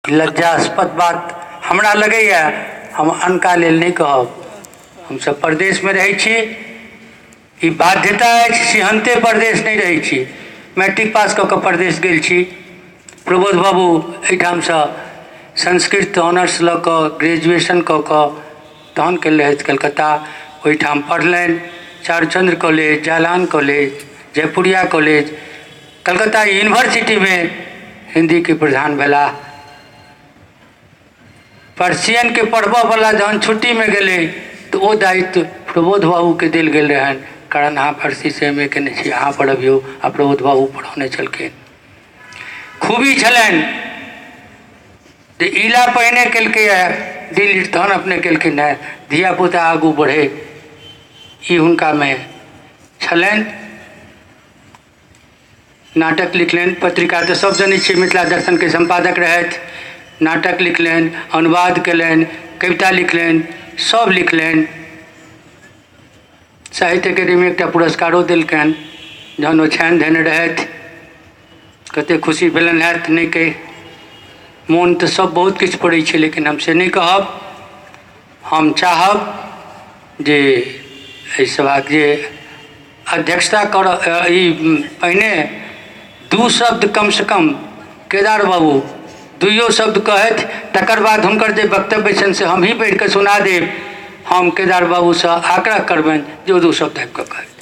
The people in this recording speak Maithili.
लज्जास्पद बात हमरा लगैए। हम अनका लेल नहि कहब। हमसब परदेशमे रहै छी, ई बाध्यता अछि, सिहन्ते परदेश नहि रहै छी। मैट्रिक पास कऽ कऽ परदेश गेल छी। प्रबोध बाबू एहिठामसँ संस्कृत ऑनर्स लऽ कऽ ग्रेजुएशन कऽ कऽ तहन गेल रहथि कलकत्ता। ओहिठाम पढ़लनि, Charuchandra college, Jalan college, Jaipuria college, Calcutta यूनिवर्सिटीमे हिन्दीके प्रधान भेलाह। पर्सियनके पढ़बऽवला जहन छुट्टीमे गेलै तऽ ओ दायित्व प्रबोध बाबूके देल गेल रहनि, कारण अहाँ फारसीसँ एम ए केने छी, अहाँ पढ़बियौ। आ प्रबोध बाबू पढ़ौने छलखिन। खूबी छलनि जे इला पहिने केलकैए डिलीट, तहन अपने केलखिन हेँ। धियापुता आगू बढ़ै, ई हुनकामे छलनि। नाटक लिखलनि, पत्रिका तऽ सब जनै छियै, मिथिला दर्शनके सम्पादक रहथि। नाटक लिखलनि, अनुवाद कयलनि, कविता लिखलनि, सब लिखलनि। साहित्य अकेडमी एकटा पुरस्कारो देलकनि जहन ओ छानि धेने रहथि। कतेक खुशी भेलनि हैत नहि कहि। मोन तऽ सब बहुत किछु पड़ै छै, लेकिन हम से नहि कहब। हम चाहब जे एहि सभाके जे अध्यक्षता करऽ, ई पहिने दू शब्द कमसँ कम केदार बाबू दुइयो शब्द कहथि, तकर बाद हुनकर जे वक्तव्य छनि से हमही पढ़िकऽ सुना देब। हम केदार बाबूसँ आग्रह करबनि जे ओ दू शब्द आबिकऽ कहथि।